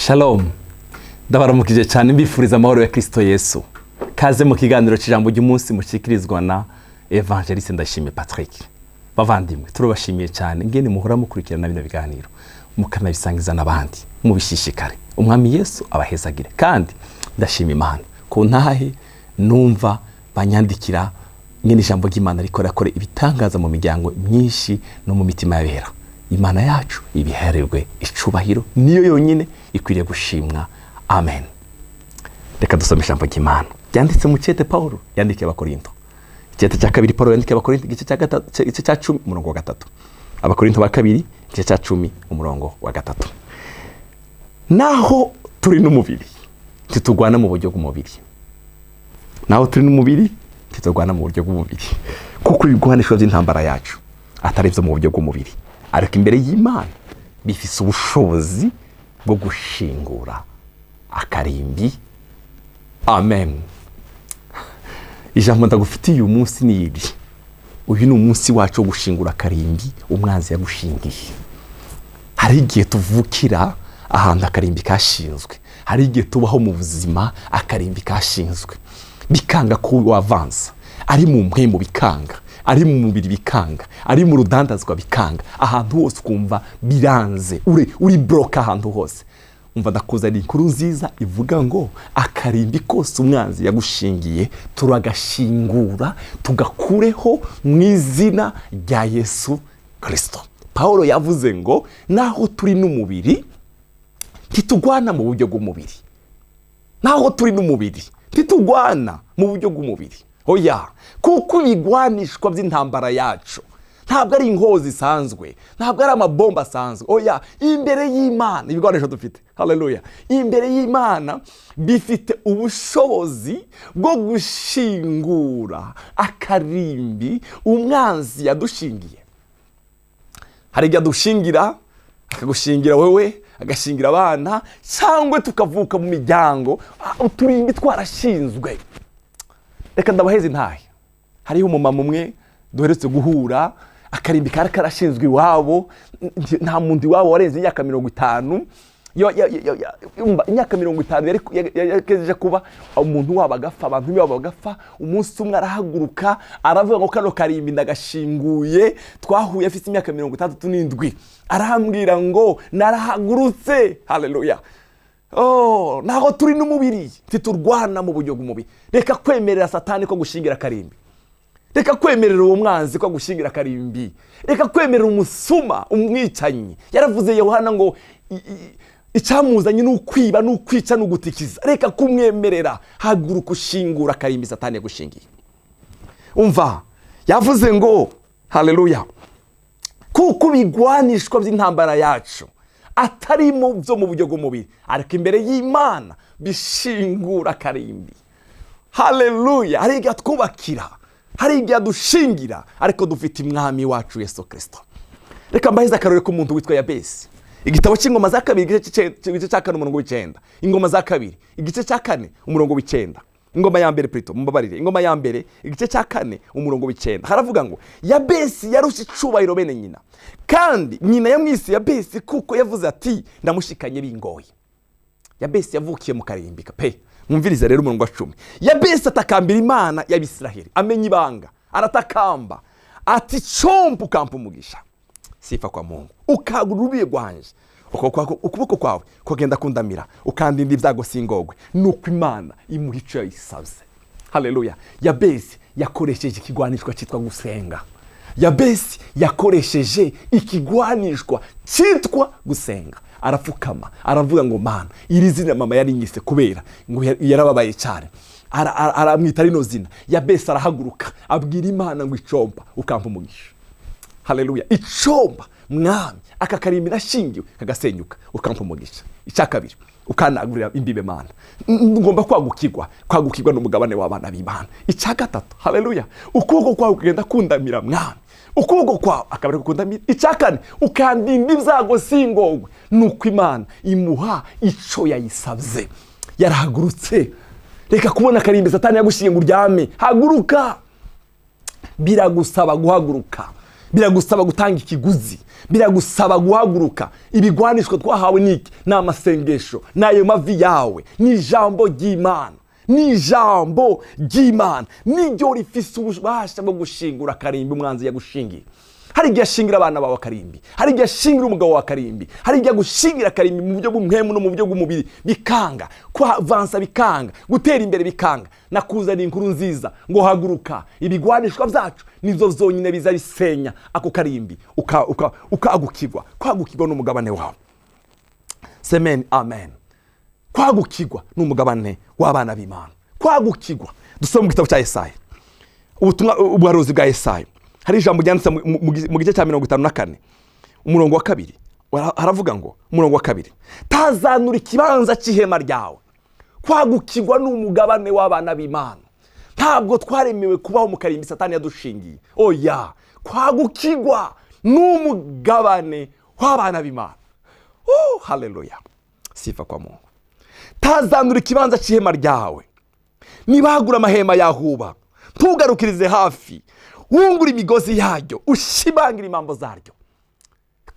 Shalom, ndabaramukije cyane, mbifuriza amahoro ya Kirisito Yesu. Kaze mu kiganiro cy'ijambo ry'umunsi mushikirizwa na Evangeliste Ndashimye Patrick. Bavandimwe, turabashimiye cyane ngene muhora mukurikirana bino biganiro mukanabisangiza n'abandi. Mubishishikare, Umwami Yesu abahezagire. Kandi ndashima Imana ku ntahe numva banyandikira ngene ijambo ry'Imana rikora kore ibitangaza mu miryango myinshi no mu mitima y'abera. Imana yacu ibihererwe icubahiro, niyo yonyine ikwiriye gushimwa. Amen. Reka dusome ijambo ry'Imana ryanditse mu cete Paul yandikiye Abakorinto, icyete cya kabiri Paul yandikiye Abakorinto, igice cya gatatu, igice cya 10, umurongo wa 3. Abakorinto ba kabiri, igice cya 10, umurongo wa 3. Naho turi n'umubiri, ntitugwana mu buryo bw'umubiri. Naho turi n'umubiri, ntitugwana mu buryo bw'umubiri, kuko ibigwanisho by'intambara yacu atari ibyo mu buryo bw'umubiri, ariko imbere y'Imana bifise ubushobozi bwo gushingura akarimbi. Amen. Ijambo ndagufitiye uyu munsi ni iri: uyu ni umunsi wacu wo gushingura akarimbi umwanzi yagushingiye. Hari igihe tuvukira ahantu akarimbi kashinzwe, hari igihe tubaho mu buzima akarimbi kashinzwe, bikanga ko wavanza, ari mu mpwemu bikanga, ari mu mubiri bikanga, ari mu rudandazwa bikanga, ahantu hose ukumva biranze, uri bloqué ahantu hose. Umva, ndakuzanira inkuru nziza ivuga ngo akarimbi kose umwanzi yagushingiye turagashingura, tugakureho mu izina rya Yesu Kirisito. Paul yavuze ngo naho turi n'umubiri, ntitugwana mu buryo bw'umubiri. Naho turi n'umubiri, ntitugwana mu buryo bw'umubiri, oya, kuko ibigwanishwa by'intambara yacu ntabwo ari inkozi zisanzwe, ntabwo ari amabomba asanzwe, oya. Imbere y'Imana ibigwanisho dufite, haleluya, imbere y'Imana bifite ubushobozi bwo gushingura akarimbi umwanzi yadushingiye. Hari igihe adushingira, akagushingira wowe, agashingira abana, cyangwa tukavuka mu miryango uturimbi twarashinzwe. Reka ndabaheze intahe. Hariho umumama umwe duherutse guhura, akarimbi kari karashinzwe iwabo. Nta muntu iwabo warenze imyaka 50. Umva, imyaka 50 yari kuba umuntu wabo agapfa, abantu babo bagapfa. Umunsi umwe arahaguruka, aravuga ngo kano karimbi ndagashinguye. Twahuye afite imyaka 67, arambwira ngo narahagurutse. Haleluya. Oh, ntaho turi n'umubiri, ntiturwana mu buryo bw'umubiri. Reka kwemerera Satani ko gushingira akarimbi, reka kwemerera uwo mwanzi ko gushingira akarimbi, reka kwemerera umusuma, umwicanyi. Yaravuze Yohana ngo icyamuzanye ni ukwiba, ni ukwica, ni ugutikiza. Reka kumwemerera, haguruka ushingura akarimbi Satani yagushingiye. Umva, yavuze ngo haleluya, kuko ibigwanishwa by'intambara yacu atari mu byo mu buryo bw'umubiri, ariko imbere y'Imana bishingura akarimbi. Haleluya. Hari igihe twubakira, hari igihe adushingira, ariko dufite Umwami wacu Yesu Kirisito. Reka mbaheze akarore k'umuntu witwa Yabesi. Igitabo cy'Ingoma za Kabiri, igice cya 4, umurongo wa 9. Ingoma za Kabiri, igice cya 4, umurongo wa 9. Ingoma ya Mbere plutôt, mumbabarire. Ingoma ya Mbere, igice cya 4, umurongo wa 9, haravuga ngo Yabesi yarusha icubahiro bene nyina, kandi nyina yamwise Yabesi kuko yavuze ati: "Ndamushikanye bingoye." Yabesi yavukiye mu karimbika pe. Mwumvirize rero umurongo wa 10: Yabesi atakambira Imana y'Abisiraheli, amenya ibanga, aratakamba ati: "Compa ukampa umugisha, sifa kwa Mungu, ukagura urubiye rwanje, ukuboko kwawe kugenda kundamira, ukandinda ibyago singogwe." Nuko Imana imuha icyo yayisabye. Haleluya. Yabesi yakoresheje ikigwanishwa cyitwa gusenga. Yabesi yakoresheje ikigwanishwa cyitwa gusenga, arapfukama, aravuga ngo: "Mana, iri zina mama yarinyise kubera ngo yarababaye cyane, aramwita rino zina." Yabesi arahaguruka, abwira Imana ngo: "Icompa ukampa umugisha, haleluya, icomba Mwami aka karimbi nashingiwe kagasenyuka, ukampa umugisha. Icya kabiri, ukanagurira imbibe. Mana, ngomba kwagukirwa, kwagukirwa n'umugabane w'abana b'Imana. Icya gatatu, haleluya, ukuboko kwawe kugenda kundamira, Mwami, ukuboko kwawe akaba ari kukundamira. Icya kane, ukandinda ibyago singogwe." Nuko Imana imuha ico yayisabye. Yarahagurutse. Reka kubona akarimbi Satani yagushingiye ngo uryame, haguruka. Biragusaba guhaguruka, Biragusaba gutanga ikiguzi, biragusaba guhaguruka. Ibigwanishwa twahawe niki? Ni amasengesho, ni ayo mavi yawe, ni ijambo ry'Imana, ni ijambo ry'Imana niryo rifise ububasha bwo gushingura akarimbi umwanzi yagushingiye. Hari igihe ashingira abana bawe akarimbi, hari igihe ashingira umugabo wawe akarimbi, hari igihe agushingira akarimbi mu buryo bw'umwemu no mu buryo bw'umubiri, bikanga kwavansa, bikanga gutera imbere, bikanga. Nakuzaniye inkuru nziza ngo haguruka. Ibigwanishwa byacu nibyo byonyine biza bisenya ako karimbi, ukagukirwa. Kwagukirwa n'umugabane wawe. Semeni amen. Kwagukirwa n'umugabane w'abana b'Imana. Kwagukirwa, dusome mu gitabo cya Yesaya, ubutumwa, ubuhanuzi bwa Yesaya. Hari ijambo ryanditse mu gice cya 54, umurongo wa 2. Haravuga ngo, umurongo wa 2: "Tazanura ikibanza cy'ihema ryawe." Kwagukirwa ni umugabane w'abana b'Imana. Ntabwo twaremewe kubaho mu karimbi Satani yadushingiye, oya. Kwagukirwa ni umugabane w'abana b'Imana. Oh, haleluya, sifa kwa Mungu. Tazanura ikibanza cy'ihema ryawe, nibagura amahema yahuba, ntugarukirize hafi, wungura imigozi yaryo, ushimangira impambo zaryo.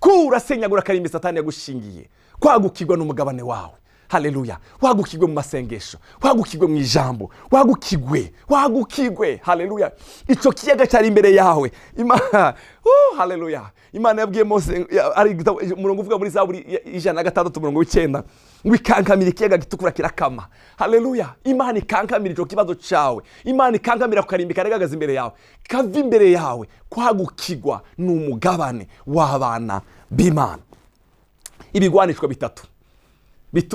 Kura, senyagura akarimbi Satani yagushingiye. Kwagukirwa n'umugabane wawe. Haleluya. Wagukirwe mu masengesho, wagukirwe mu ijambo, wagukirwe, wagukirwe. Haleluya. Icyo kiyaga cyari imbere yawe. Oh, haleluya. Imana yabwiye Mose, ari umurongo uvuga muri Zaburi 106, umurongo w'9, ngo ikankamira ikiyaga gitukura kirakama. Haleluya. Imana ikankamira icyo kibazo cyawe, Imana ikankamira ku karimbi karagagaza imbere yawe, kava imbere yawe. Kwagukirwa ni umugabane w'abana b'Imana. Ibigwanishwa bitatu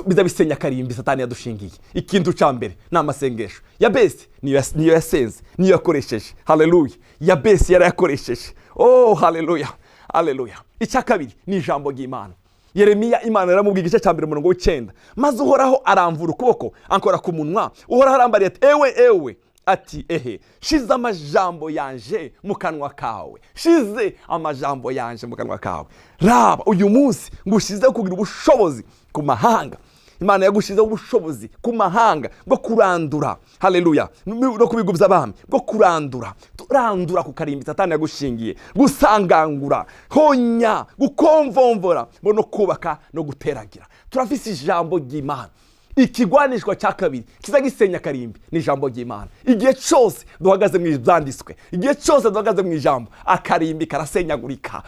biza bisenya akarimbi Satani yadushingiye. Ikintu cya mbere ni amasengesho. Yabesi niyo yasenze, niyo yakoresheje. Haleluya. Yabesi yarayakoresheje. Oh, haleluya, haleluya. Icya kabiri ni ijambo ry'Imana. Yeremiya, Imana yaramubwiye, igice cya 1, umurongo w'9: "Maze Uhoraho aramvura ukuboko, ankora ku munwa. Uhoraho arambariye ati: 'Ewe, ewe,' ati: 'Ehe, shize amajambo yanje mu kanwa kawe, shize amajambo yanje mu kanwa kawe. Raba, uyu munsi ngushizeho kugira ubushobozi ku mahanga.'" Imana yagushizeho ubushobozi ku mahanga bwo kurandura, haleluya, no kubigubiza abami, bwo kurandura. Turandura ku karimbi Satani yagushingiye, gusangangura, honya, gukomvomvora, ngo no kubaka no guteragira. Turafise ijambo ry'Imana. Ikigwanishwa cya kabiri kiza gisenya akarimbi ni ijambo ry'Imana. Igihe cyose duhagaze mu byanditswe, igihe cyose duhagaze mu ijambo, akarimbi karasenyagurika.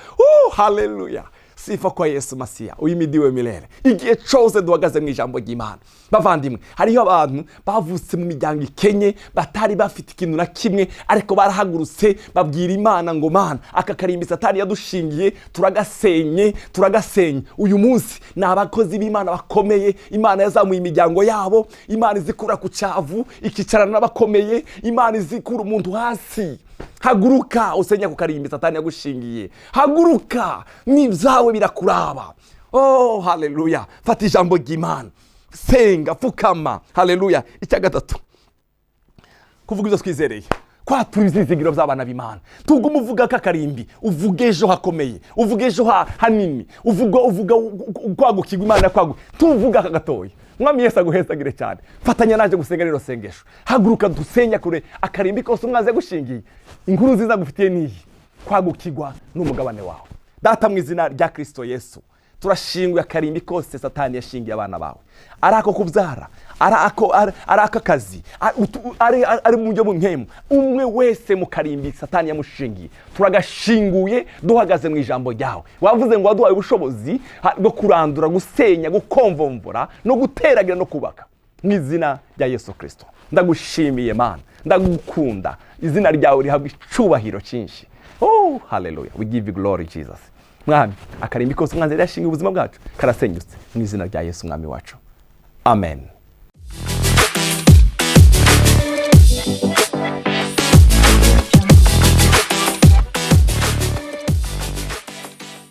Haleluya, sifa kwa Yesu Masiya, uhimidiwe milele. Igihe cyose duhagaze mu ijambo ry'Imana, bavandimwe, hariho abantu bavutse mu miryango ikenye, batari bafite ikintu na kimwe, ariko barahagurutse babwira Imana ngo: "Mana, aka karimbi Satani yadushingiye turagasenye, turagasenye." Uyu munsi ni abakozi b'Imana bakomeye. Imana yazamuye imiryango yabo. Imana izikura ku cyavu, ikicarana n'abakomeye. Imana izikura umuntu hasi. Haguruka usenya ku karimbi Satani yagushingiye. Haguruka, n'ibyawe birakuraba. Oh, haleluya. Fata ijambo ry'Imana, senga, pfukama. Haleluya. Icya gatatu, kuvuga ibyo twizereye, kwatura ibyizigiro by'abana b'Imana. Tugume uvuga ko akarimbi, uvuga ejo hakomeye, uvuga ejo hanini, uvuga kwagukirwa Imana kwagu, tuvuga aka gatoya. Mwami Yesu aguhezagire cyane. Fatanya naje gusenga rino sengesho. Haguruka dusenya kure akarimbi kose umwanzi yagushingiye. Inkuru nziza gufitiye niyi: kwagukirwa n'umugabane wawe. Data, mu izina rya Kirisito Yesu, turashinguye akarimbi kose Satani yashingiye abana bawe, ari ako kubyara, ari ak'akazi, ari mu buryo bw'inkemu. Umwe wese mu karimbi Satani yamushingiye, turagashinguye duhagaze mu ijambo ryawe. Wavuze ngo waduhaye ubushobozi bwo kurandura, gusenya, gukomvomvora no guteragira no kubaka. Mu izina rya Yesu Kirisito, ndagushimiye Mana, ndagukunda. Izina ryawe rihabwa icubahiro cyinshi. Oh, haleluya, we give you glory, Jesus. Mwami, akarimbi kose umwanzi yari yashingiye ubuzima bwacu karasenyutse mu izina rya Yesu Mwami wacu, amen.